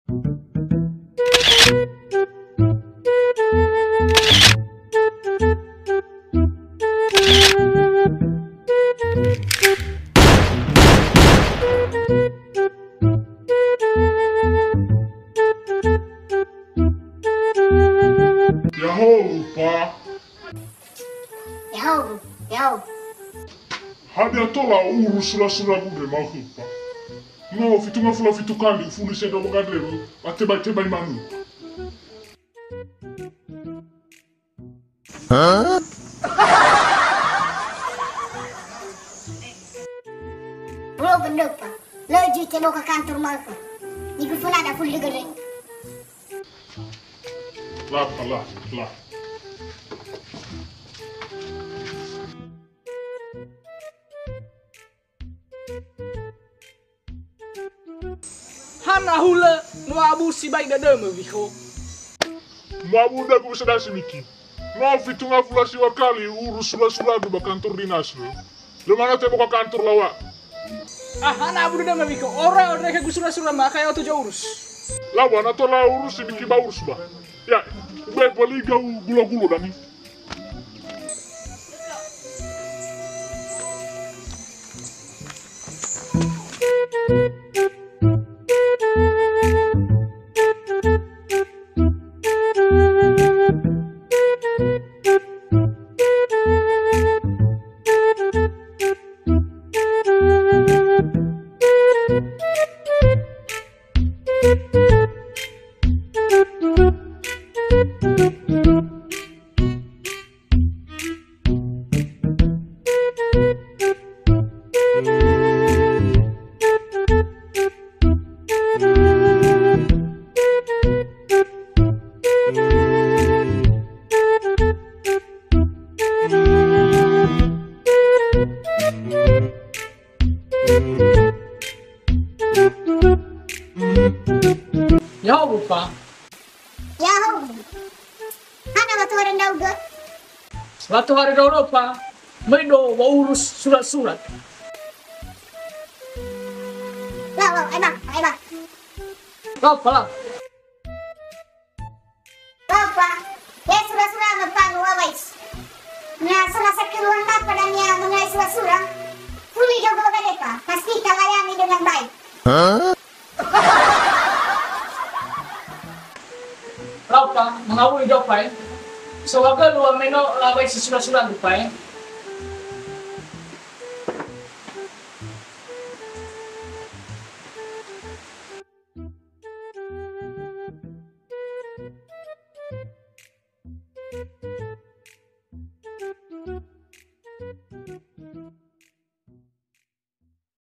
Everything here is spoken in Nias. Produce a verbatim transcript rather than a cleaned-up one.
Ya'ahowu, Pa. Ya'ahowu, ya'ahowu. Hadia tola urus sura-suragu andre, ma'ökhö, Pa? No fitu ngafulu fitu kali ufuli sendro ba gandrero, ba tebai-tebai manö. Bro, bener, Pa. Lö zui teboka kantor ma'ökhö. Nigu funa da fuli dögö re. La, Pa, la, la. Hana hulö no abu sibai dödömö, Wiko? Mu'abu dödögu bisa dasi, Miki. No fitu ngafulu siwa kali urus sura-suragu ba kantor dinas, lö. Lö manö teboka kantor laŵa'ö. Ah, hana abu dödömö, Wiko. Ora, ora khögu sura-sura ma, akha ya'o tuju urus. Laŵa'ö na tola urus si Miki ba urus ba. Ya, ube paliga u gulo-gulo dani. Ya'ahowu, Pa. Ya'ahowu. Hana wa tohare ndra'ugö? Wa tohare ndra'ugö, Pa. Möi do wa urus sura-sura. Lao, lao, ema, ema. Lao, Pa, lao. Lao, Pa, ya sura-sura ma, Pa, no wa wais. Na so na sakelu anda pada nia mengenai sura-sura. Fuli jogo gade, Pa, pasti talayani dengan baik. Lao, Pa, mengawui do, Pa, eh. So wa gö lua meno lawai si sura-sura, Pa, eh.